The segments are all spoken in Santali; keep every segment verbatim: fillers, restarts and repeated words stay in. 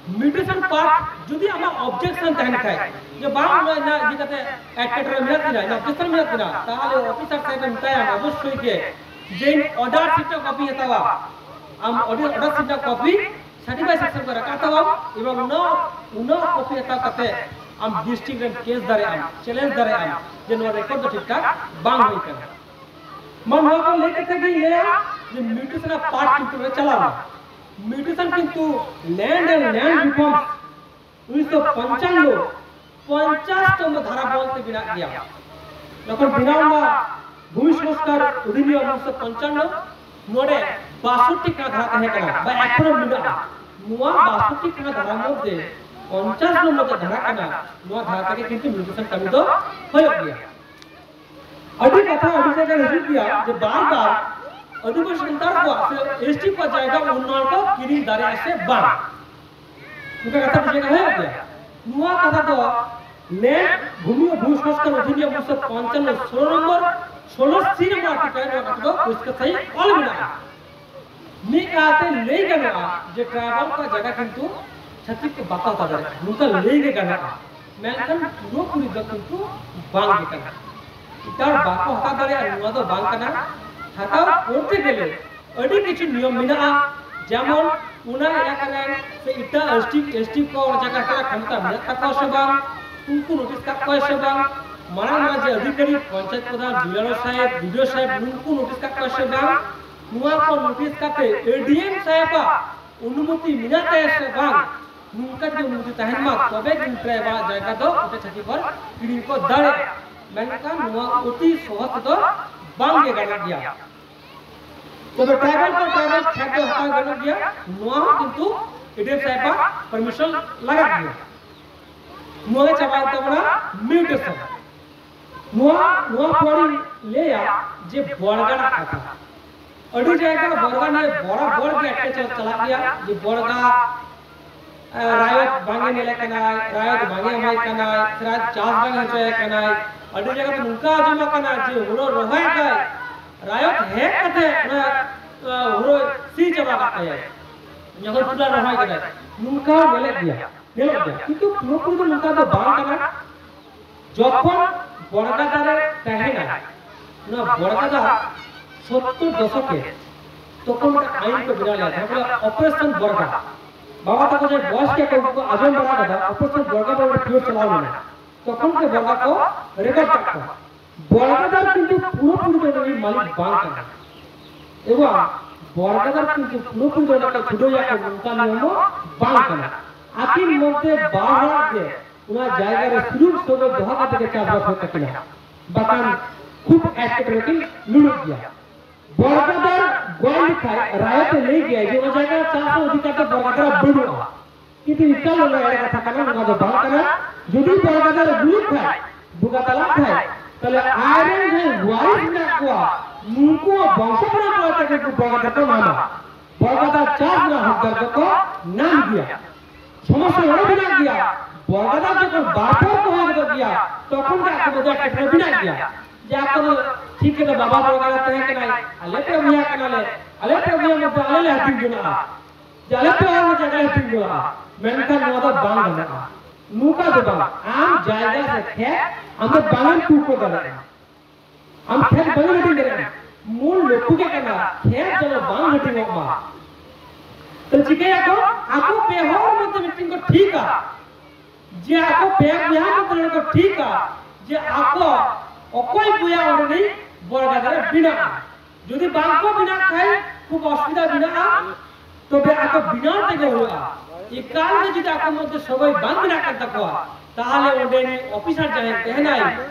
ᱢᱤᱭᱩᱴᱮᱥᱚᱱ ᱯᱟᱨᱴ ᱡᱩᱫᱤ ᱟᱢᱟᱜ ᱚᱵᱡᱮᱠᱥᱚᱱ ᱛᱟᱦᱮᱱ ᱠᱷᱟᱡ, ᱡᱮ ᱵᱟᱝ, ᱱᱚᱣᱟ ᱤᱧᱟᱹᱜ ᱤᱫᱤ ᱠᱟᱛᱮ ᱮᱴᱠᱮᱴᱚᱬᱮ ᱢᱮᱱᱟᱜ ᱛᱤᱧᱟ, ᱤᱧᱟᱹᱜ ᱚᱵᱡᱮᱠᱥᱚᱱ ᱢᱮᱱᱟᱜ ᱛᱤᱧᱟ, ᱛᱟᱦᱚᱞᱮ ᱚᱯᱷᱤᱥᱟᱨ ᱥᱟᱦᱮᱵ ᱮ ᱢᱮᱛᱟᱭᱟ ᱚᱵᱚᱥᱥᱳᱭ ᱜᱮ ᱡᱮ ᱤᱧ ᱚᱨᱰᱟᱨ ᱥᱤᱴ ᱨᱮᱱᱟᱜ ᱠᱚᱯᱤᱧ ᱦᱟᱛᱟᱣᱟ᱾ ᱟᱢ ᱚᱰᱤ-, ᱚᱨᱰᱟᱨ ᱥᱤᱴ ᱨᱮᱱᱟᱜ ᱠᱚᱯᱤ ᱥᱟᱨᱴᱤᱯᱷᱟᱭ ᱥᱮᱠᱥᱚᱱ ᱠᱚᱨᱮ ᱨᱟᱠᱟᱵ ᱛᱟᱢᱟᱢ, ᱮᱵᱚᱝ ᱚᱱᱟ, ᱚᱱᱟ ᱠᱚᱯᱤ ᱦᱟᱛᱟᱣ ᱠᱟᱛᱮ ᱟᱢ ᱰᱤᱥᱴᱨᱤᱠᱴ ᱨᱮᱢ ᱠᱮᱥ ᱫᱟᱲᱮᱭᱟᱜᱼᱟ, ᱪᱮᱞᱮᱧᱡᱽ ᱫᱟᱲᱮᱭᱟᱜᱼᱟ ᱡᱮ ᱱᱚᱣᱟ ᱨᱮᱠᱚᱨᱰ ᱫᱚ ᱴᱷᱤᱠ ᱴᱷᱟᱠ ᱵᱟᱝ ᱦᱩᱭ ᱠᱟᱱᱟ᱾ ᱢᱟ ᱱᱚᱣᱟ ᱠᱚ ᱞᱟᱹᱭ ᱠᱟᱛᱮ ᱜᱤᱧ ᱞᱟᱹᱭᱟ ᱡᱮ ᱢᱤᱭᱩᱴᱮᱥᱚᱱ ᱨᱮᱱᱟᱜ ᱯᱟᱨᱴ ᱠᱤᱱᱛᱩ ᱨᱮ ᱪᱟᱞᱟᱣ ᱮᱱᱟ᱾ ᱢᱤᱭᱩᱴᱮᱥᱚᱱ ᱠᱤᱱᱛᱩ ᱞᱮᱱᱰ ᱮᱱᱰ ᱞᱮᱱᱰ ᱨᱤᱯᱷᱚᱨᱢᱥ ᱩᱱᱤᱥᱥᱚ ᱯᱚᱧᱪᱟᱱᱱᱚ, ᱯᱚᱧᱪᱟᱥ ᱛᱚᱢ ᱫᱷᱟᱨᱟ ᱵᱚᱞ ᱛᱮ ᱵᱮᱱᱟᱜ ᱜᱮᱭᱟ᱾ ᱡᱚᱠᱷᱚᱱ ᱵᱮᱱᱟᱣ ᱮᱱᱟ ᱵᱷᱩᱢᱤ ᱥᱚᱝᱥᱠᱟᱨ ᱚᱫᱷᱤᱱᱤᱭᱚᱢ ᱩᱱᱤᱥᱥᱚ ᱯᱚᱧᱪᱟᱱᱱᱚ, ᱱᱚᱰᱮ ᱵᱟᱥᱚᱴᱴᱤ ᱠᱟᱱᱟ ᱫᱷᱟᱨᱟ ᱛᱟᱦᱮᱸ ᱠᱟᱱᱟ ᱵᱟ ᱮᱠᱷᱚᱱᱳ ᱢᱮᱱᱟᱜᱼᱟ᱾ ᱱᱚᱣᱟ ᱵᱟᱥᱚᱴᱴᱤ ᱠᱟᱱᱟ ᱫᱷᱟᱨᱟ ᱢᱚᱫᱽᱫᱷᱮ ᱯᱚᱧᱪᱟᱥ ᱱᱚᱢᱵᱚᱨ ᱡᱟᱦᱟᱸ ᱫᱷᱟᱨᱟ ᱠᱟᱱᱟ, ᱱᱚᱣᱟ ᱫᱷᱟᱨᱟ ᱛᱮᱜᱮ ᱠᱤᱱᱛᱩ ᱢᱤᱭᱩᱴᱮᱥᱚᱱ ᱠᱟᱹᱢᱤ ᱫᱚ ᱦᱩᱭᱩᱜ ᱜᱮᱭᱟ᱾ ᱟᱹᱰᱤ ᱠᱟᱛᱷᱟ ᱟᱹᱰᱤ ᱡᱟᱭᱜᱟ ᱦᱤᱡᱩᱜ ᱜᱮᱭᱟ ᱡᱮ ᱵᱟᱨ ᱵᱟᱨ ᱟᱹᱫᱤᱵᱟᱹᱥᱤ ᱥᱟᱱᱛᱟᱲ ᱠᱚᱣᱟᱜ ᱥᱮ ᱮᱥ ᱴᱤ ᱠᱚᱣᱟᱜ ᱡᱟᱭᱜᱟ ᱩᱱᱱᱚᱭᱚᱱ ᱠᱚ ᱠᱤᱨᱤᱧ ᱫᱟᱲᱮᱭᱟᱜᱼᱟ ᱥᱮ ᱵᱟᱝ, ᱚᱱᱠᱟ ᱠᱟᱛᱷᱟ ᱟᱹᱰᱤ ᱡᱟᱭᱜᱟ ᱦᱩᱭᱩᱜ ᱜᱮᱭᱟ᱾ ᱱᱚᱣᱟ ᱠᱟᱛᱷᱟ ᱫᱚ ᱞᱮᱱᱰ ᱵᱷᱩᱢᱤ ᱚ ᱵᱷᱩ ᱥᱚᱝᱥᱠᱟᱨ ᱚᱫᱷᱤᱱᱤᱭᱚᱢ ᱩᱱᱤᱥᱥᱚ ᱯᱚᱧᱪᱟᱱᱱᱚ ᱥᱳᱞᱳ ᱱᱚᱢᱵᱚᱨ, ᱥᱳᱞᱳ ᱥᱤ ᱱᱚᱢᱵᱚᱨ ᱟᱨᱴᱤᱠᱮᱞ ᱱᱚᱣᱟ ᱠᱟᱛᱷᱟ ᱫᱚ ᱯᱚᱨᱤᱥᱠᱟᱨ ᱥᱟᱺᱦᱤᱡ ᱚᱞ ᱢᱮᱱᱟᱜᱼᱟ᱾ ᱢᱤᱫ ᱠᱟᱛᱷᱟ ᱛᱮ ᱞᱟᱹᱭ ᱜᱟᱱᱚᱜᱼᱟ ᱡᱮ ᱴᱨᱟᱭᱵᱟᱞ ᱠᱚᱣᱟᱜ ᱡᱟᱭᱜᱟ ᱠᱤᱱᱛᱩ ᱪᱷᱟᱹᱛᱤᱠ ᱠᱚ ᱵᱟᱠᱚ ᱦᱟᱛᱟᱣ ᱫᱟᱲᱮᱭᱟᱜᱼᱟ, ᱱᱚᱝᱠᱟ ᱞᱟᱹᱭ ᱜᱮ ᱜᱟᱱᱚᱜᱼᱟ᱾ ᱢᱮᱱᱠᱷᱟᱱ ᱯᱩᱨᱟᱹᱯᱩᱨᱤ ᱫᱚ ᱠᱤᱱᱛᱩ ᱵᱟᱝ ᱜᱮ ᱠᱟᱱᱟ᱾ ᱮᱴᱟᱜ ᱵᱟᱠᱚ ᱦᱟᱛᱟᱣ ᱫᱟᱲᱮᱭᱟᱜᱼᱟ, ᱱᱚᱣᱟ ᱫᱚ ᱵᱟᱝ ᱠᱟᱱᱟ᱾ ᱦᱟᱛᱟᱣ ᱠᱚᱨᱛᱮ ᱜᱮᱞᱮ ᱟᱹᱰᱤ ᱠᱤᱪᱷᱩ ᱱᱤᱭᱚᱢ ᱢᱮᱱᱟᱜᱼᱟ, ᱡᱮᱢᱚᱱ ᱚᱱᱟ ᱮᱞᱟᱠᱟ ᱨᱮᱱ ᱥᱮ ᱮᱴᱟᱜ ᱮᱥ ᱴᱤ, ᱮᱥ ᱴᱤ ᱠᱚ ᱚᱱᱟ ᱡᱟᱭᱜᱟ ᱦᱟᱛᱟᱣ ᱨᱮᱱᱟᱜ ᱠᱷᱚᱢᱚᱛᱟ ᱢᱮᱱᱟᱜ ᱛᱟᱠᱚᱣᱟ ᱥᱮ ᱵᱟᱝ, ᱩᱱᱠᱩ ᱱᱳᱴᱤᱥ ᱠᱟᱜ ᱠᱚᱣᱟ ᱥᱮ ᱵᱟᱝ, ᱢᱟᱨᱟᱝ ᱢᱟᱨᱟᱝ ᱡᱮ ᱚᱫᱷᱤᱠᱟᱨᱤ ᱯᱚᱧᱪᱟᱭᱮᱛ ᱯᱨᱚᱫᱷᱟᱱ, ᱵᱤ ᱟᱨ ᱳ ᱥᱟᱦᱮᱵᱽ, ᱵᱤ ᱰᱤ ᱳ ᱥᱟᱦᱮᱵᱽ, ᱱᱩᱠᱩ ᱱᱳᱴᱤᱥ ᱠᱟᱜ ᱠᱚᱣᱟ ᱥᱮ ᱵᱟᱝ, ᱱᱚᱣᱟ ᱠᱚ ᱱᱳᱴᱤᱥ ᱠᱟᱛᱮ ᱮ ᱰᱤ ᱮᱢ ᱥᱟᱦᱮᱵᱟᱜ ᱚᱱᱩᱢᱚᱛᱤ ᱢᱮᱱᱟᱜ ᱛᱟᱭᱟ ᱥᱮ ᱵᱟᱝ, ᱱᱚᱝᱠᱟ ᱡᱩᱫᱤ ᱚᱱᱩᱢᱚᱛᱤ ᱛᱟᱦᱮᱱ ᱢᱟ, ᱛᱚᱵᱮ ᱜᱮ ᱴᱨᱟᱭᱵᱟᱞ ᱡᱟᱭᱜᱟ ᱫᱚ ᱚᱸᱰᱮ ᱪᱷᱟᱹᱛᱤᱠ ᱦᱚᱲ ᱠᱤᱨᱤᱧ ᱠᱚ ᱫᱟᱲᱮᱭᱟᱜᱼᱟ᱾ ᱢᱮᱱᱠᱷᱟᱱ ᱱᱚᱣᱟ ᱚᱛᱤ ᱥᱚᱦᱚᱡ ᱛᱮᱫᱚ ᱵᱟᱝ ᱜᱮ ᱜᱟᱱᱚᱜ ᱜᱮᱭᱟ᱾ ᱛᱚᱵᱮ ᱴᱨᱟᱭᱵᱟᱞ ᱠᱚ ᱴᱨᱟᱭᱵᱟᱞ ᱠᱷᱮᱛ ᱫᱚ ᱦᱟᱛᱟᱣ ᱜᱟᱱᱚᱜ ᱜᱮᱭᱟ, ᱱᱚᱣᱟ ᱦᱚᱸ ᱠᱤᱱᱛᱩ ᱮ ᱰᱤ ᱮᱢ ᱥᱟᱦᱮᱵᱟᱜ ᱯᱟᱨᱢᱤᱥᱚᱱ ᱞᱟᱜᱟᱜ ᱜᱮᱭᱟ᱾ ᱱᱚᱣᱟ ᱜᱮ ᱪᱟᱵᱟᱭᱮᱱ ᱛᱟᱵᱚᱱᱟ ᱢᱤᱭᱩᱴᱮᱥᱚᱱ᱾ ᱱᱚᱣᱟ, ᱱᱚᱣᱟ ᱯᱚᱨᱤᱧ ᱞᱟᱹᱭᱟ ᱡᱮ ᱵᱚᱲᱜᱟ ᱨᱮᱱᱟᱜ ᱠᱟᱛᱷᱟ᱾ ᱟᱹᱰᱤ ᱡᱟᱭᱜᱟ ᱵᱚᱲᱜᱟ ᱱᱤᱭᱮ ᱵᱚᱨᱟᱵᱚᱨ ᱜᱮ ᱮᱴᱠᱮᱴᱚᱬᱮ ᱪᱟᱞᱟᱜ ᱜᱮᱭᱟ ᱡᱮ ᱵᱚᱲᱜᱟ, ᱮ, ᱨᱟᱭᱚᱛ ᱵᱟᱝ ᱮ ᱧᱮᱞᱮ ᱠᱟᱱᱟᱭ, ᱨᱟᱭᱚᱛ ᱵᱟᱝ ᱮ ᱮᱢᱟᱭ ᱠᱟᱱᱟᱭ, ᱥᱮ ᱨᱟᱭᱚᱛ ᱪᱟᱥ ᱵᱟᱝ ᱮ ᱦᱚᱪᱚᱭᱮ ᱠᱟᱱᱟᱭ᱾ ᱟᱹᱰᱤ ᱡᱟᱭᱜᱟ ᱫᱚ ᱱᱚᱝᱠᱟ ᱟᱸᱡᱚᱢ ᱟᱠᱟᱱᱟ ᱡᱮ ᱦᱩᱲᱩ ᱨᱚᱦᱚᱭ ᱫᱟᱭ, ᱨᱟᱭᱚᱛ ᱦᱮᱡ ᱠᱟᱛᱮ ᱚᱱᱟ, ᱮ, ᱦᱩᱲᱩ ᱥᱤ ᱪᱟᱵᱟ ᱠᱟᱜ ᱛᱟᱭᱟᱭ᱾ ᱡᱚᱠᱷᱚᱱ ᱯᱩᱨᱟᱹ ᱨᱚᱦᱚᱭ ᱠᱮᱫᱟᱭ, ᱱᱚᱝᱠᱟ ᱧᱮᱞᱮᱫ ᱜᱮᱭᱟ, ᱧᱮᱞᱚᱜ ᱜᱮᱭᱟ, ᱠᱤᱱᱛᱩ ᱯᱩᱨᱟᱹᱯᱩᱨᱤ ᱫᱚ ᱱᱚᱝᱠᱟ ᱫᱚ ᱵᱟᱝ ᱠᱟᱱᱟ᱾ ᱡᱚᱠᱷᱚᱱ ᱵᱚᱲᱜᱟᱫᱟ ᱨᱮ ᱛᱟᱦᱮᱱᱟ, ᱚᱱᱟ ᱵᱚᱲᱜᱟᱫᱟ ᱥᱚᱛᱛᱚᱨ ᱫᱚᱥᱚᱠ ᱨᱮ ᱛᱚᱠᱷᱚᱱ ᱢᱤᱫᱴᱟᱝ ᱟᱭᱤᱱ ᱠᱚ ᱵᱮᱱᱟᱣ ᱞᱮᱫᱟ, ᱡᱟᱦᱟᱸ ᱠᱚ ᱞᱟᱹᱭᱟ Operation ᱵᱚᱨᱜᱟ᱾ ᱵᱟᱵᱟ ᱛᱟᱠᱚ ᱡᱟᱦᱟᱸᱭ ᱵᱚᱭᱚᱥ ᱜᱮᱭᱟ ᱠᱚ, ᱩᱱᱠᱩ ᱟᱸᱡᱚᱢ ᱵᱟᱲᱟ ᱠᱟᱫᱟ, Operation ᱵᱚᱨᱜᱟ ᱵᱚᱞᱮ ᱢᱤᱫᱴᱟᱝ period ᱪᱟᱞᱟᱣ ᱞᱮᱱᱟ, ᱛᱚᱠᱷᱚᱱ ᱜᱮ ᱵᱚᱨᱜᱟ ᱠᱚ ᱨᱮᱠᱚᱨᱰ ᱠᱟᱜ ᱠᱚᱣᱟ᱾ ᱵᱚᱲᱜᱟᱫᱟ ᱠᱤᱱᱛᱩ ᱯᱩᱨᱟᱹᱯᱩᱨᱤ ᱫᱚ ᱩᱱᱤ ᱢᱟᱹᱞᱤᱠ ᱵᱟᱝ ᱠᱟᱱᱟ᱾ ᱮᱵᱚᱝ ᱵᱚᱲᱜᱟᱫᱟ ᱠᱤᱱᱛᱩ ᱯᱩᱨᱟᱹᱯᱩᱨᱤ ᱫᱚ ᱚᱸᱰᱮ ᱠᱚ ᱪᱷᱩᱰᱟᱹᱣ ᱮᱭᱟ ᱠᱚ, ᱱᱚᱝᱠᱟ ᱱᱤᱭᱚᱢ ᱦᱚᱸ ᱵᱟᱝ ᱠᱟᱱᱟ᱾ ᱟᱹᱠᱤᱱ ᱢᱚᱫᱽᱫᱷᱮ ᱵᱟᱨ ᱦᱚᱲᱟᱜ ᱜᱮ ᱚᱱᱟ ᱡᱟᱭᱜᱟ ᱨᱮ ᱥᱩᱞᱩᱠ ᱥᱟᱹᱜᱟᱹᱭ ᱫᱚᱦᱚ ᱠᱟᱛᱮ ᱜᱮ ᱪᱟᱥᱵᱟᱥ ᱦᱩᱭᱩᱜ ᱛᱟᱹᱠᱤᱱᱟ, ᱵᱟᱠᱷᱟᱱ ᱠᱷᱩᱵ ᱮᱴᱠᱮᱴᱚᱬᱮ ᱠᱤᱱ ᱧᱩᱨᱩᱜ ᱜᱮᱭᱟ᱾ ᱵᱚᱲᱜᱟᱫᱟ ᱜᱚᱡ ᱞᱮᱠᱷᱟᱡ ᱨᱟᱭᱚᱛ ᱮ ᱞᱟᱹᱭ ᱜᱮᱭᱟ ᱡᱮ ᱚᱱᱟ ᱡᱟᱭᱜᱟ ᱪᱟᱥ ᱨᱮᱱᱟᱜ ᱚᱫᱷᱤᱠᱟᱨ ᱫᱚ ᱵᱚᱲᱜᱟᱫᱟ ᱵᱟᱹᱱᱩᱜᱼᱟ᱾ ᱠᱤᱱᱛᱩ ᱮᱠᱟᱞ ᱚᱱᱟ ᱮᱲᱮ ᱠᱟᱛᱷᱟ ᱠᱟᱱᱟ, ᱱᱚᱣᱟ ᱫᱚ ᱵᱟᱝ ᱠᱟᱱᱟ᱾ ᱡᱩᱫᱤ ᱵᱚᱲᱜᱟᱫᱟ ᱜᱩᱡᱩᱜ ᱠᱷᱟᱡ, ᱵᱚᱸᱜᱟ ᱛᱟᱞᱟᱜ ᱠᱷᱟᱡ, ᱛᱟᱦᱞᱮ ᱟᱡᱨᱮᱱ ᱡᱟᱦᱟᱸᱭ ᱣᱟᱨᱤᱥ ᱢᱮᱱᱟᱜ ᱠᱚᱣᱟ, ᱱᱩᱠᱩ ᱦᱚᱸ ᱵᱚᱝᱥᱚ ᱯᱚᱨᱚᱢᱯᱚᱨᱟ ᱛᱮᱜᱮ ᱠᱚ ᱵᱚᱲᱜᱟᱫᱟ ᱠᱚ ᱧᱟᱢᱟ᱾ ᱵᱚᱲᱜᱟᱫᱟ ᱪᱟᱥ ᱨᱮᱱᱟᱜ ᱦᱚᱠᱫᱟᱨ ᱫᱚᱠᱚ ᱧᱟᱢ ᱜᱮᱭᱟ᱾ ᱥᱚᱢᱚᱥᱥᱟ ᱱᱚᱰᱮ ᱢᱮᱱᱟᱜ ᱜᱮᱭᱟ, ᱵᱚᱲᱜᱟᱫᱟ ᱡᱚᱠᱷᱚᱱ ᱵᱟᱨ ᱯᱚᱨ ᱠᱚ ᱦᱩᱭ ᱜᱚᱫᱚᱜ ᱜᱮᱭᱟ, ᱛᱚᱠᱷᱚᱱ ᱜᱮ ᱟᱠᱚ ᱢᱚᱫᱽᱫᱷᱮ ᱮᱴᱠᱮᱴᱚᱬᱮ ᱢᱮᱱᱟᱜ ᱜᱮᱭᱟ᱾ ᱡᱮ ᱟᱠᱚ ᱫᱚ ᱴᱷᱤᱠ ᱠᱟᱛᱮ ᱵᱟᱵᱟ ᱵᱚᱲᱜᱟᱫᱟ ᱛᱟᱦᱮᱸ ᱠᱟᱱᱟᱭ, ᱟᱞᱮ ᱯᱮ ᱵᱚᱭᱦᱟ ᱠᱟᱱᱟᱞᱮ, ᱟᱞᱮ ᱯᱮ ᱵᱚᱭᱦᱟ ᱢᱚᱫᱽᱫᱷᱮ ᱟᱞᱮ ᱞᱮ ᱦᱟᱹᱴᱤᱧ ᱡᱚᱱᱟᱜᱼᱟ᱾ ᱡᱟᱞᱮ ᱯᱮ ᱟᱨ ᱡᱟᱭᱜᱟ ᱞᱮ ᱦᱟᱹᱴᱤᱧ ᱡᱚᱝᱟ, ᱢᱮᱱᱠᱷᱟᱱ ᱱᱚᱣᱟ ᱫᱚ ᱵᱟᱝ ᱜᱟᱱᱚᱜᱼᱟ᱾ ᱱᱚᱝᱠᱟ ᱫᱚ ᱵᱟᱝ, ᱟᱢ ᱡᱟᱭᱜᱟ ᱥᱮ ᱠᱷᱮᱛ ᱟᱢ ᱫᱚ ᱵᱟᱝ ᱮᱢ ᱴᱩᱠᱟᱹ ᱫᱟᱲᱮᱭᱟᱜᱼᱟ, ᱟᱢ ᱠᱷᱮᱛ ᱵᱟᱝ ᱮᱢ ᱦᱟᱹᱴᱤᱧ ᱫᱟᱲᱮᱭᱟᱜᱼᱟ᱾ ᱢᱩᱞ ᱞᱚᱠᱠᱷᱚ ᱜᱮ ᱠᱟᱱᱟ ᱠᱷᱮᱛ ᱡᱮᱱᱚ ᱵᱟᱝ ᱦᱟᱹᱴᱤᱧᱚᱜ ᱢᱟ᱾ ᱛᱚ ᱪᱤᱠᱟᱹᱭᱟᱠᱚ? ᱟᱠᱚ ᱯᱮ ᱦᱚᱲ ᱢᱚᱫᱽᱫᱷᱮ ᱢᱤᱫᱴᱮᱱ ᱠᱚ ᱴᱷᱤᱠᱟ ᱡᱮ ᱟᱠᱚ ᱯᱮ ᱵᱚᱭᱦᱟ ᱢᱚᱫᱽᱫᱷᱮ ᱨᱮ ᱠᱚ ᱴᱷᱤᱠᱟ ᱡᱮ ᱟᱠᱚ ᱚᱠᱚᱭ ᱵᱚᱭᱦᱟ ᱚᱸᱰᱮᱱᱤᱡ ᱵᱚᱲᱜᱟᱫᱟ ᱨᱮ ᱵᱮᱱᱟᱜᱼᱟ᱾ ᱡᱩᱫᱤ ᱵᱟᱝ ᱠᱚ ᱵᱮᱱᱟᱜ ᱠᱷᱟᱡ ᱠᱷᱩᱵ ᱚᱥᱩᱵᱤᱫᱷᱟ ᱢᱮᱱᱟᱜᱼᱟ, ᱛᱚᱵᱮ ᱟᱠᱚ ᱵᱮᱱᱟᱣ ᱛᱮᱜᱮ ᱦᱩᱭᱩᱜᱼᱟ᱾ ᱮᱠᱟᱞ ᱜᱮ ᱡᱩᱫᱤ ᱟᱠᱚ ᱢᱚᱫᱽᱫᱷᱮ ᱥᱚᱜᱚᱭ ᱵᱟᱝ ᱢᱮᱱᱟᱜ ᱠᱟᱱ ᱛᱟᱠᱚᱣᱟ, ᱛᱟᱦᱚᱞᱮ ᱚᱸᱰᱮᱱᱤᱡ ᱚᱯᱷᱤᱥᱟᱨ ᱡᱟᱦᱟᱸᱭ ᱛᱟᱦᱮᱱᱟᱭ,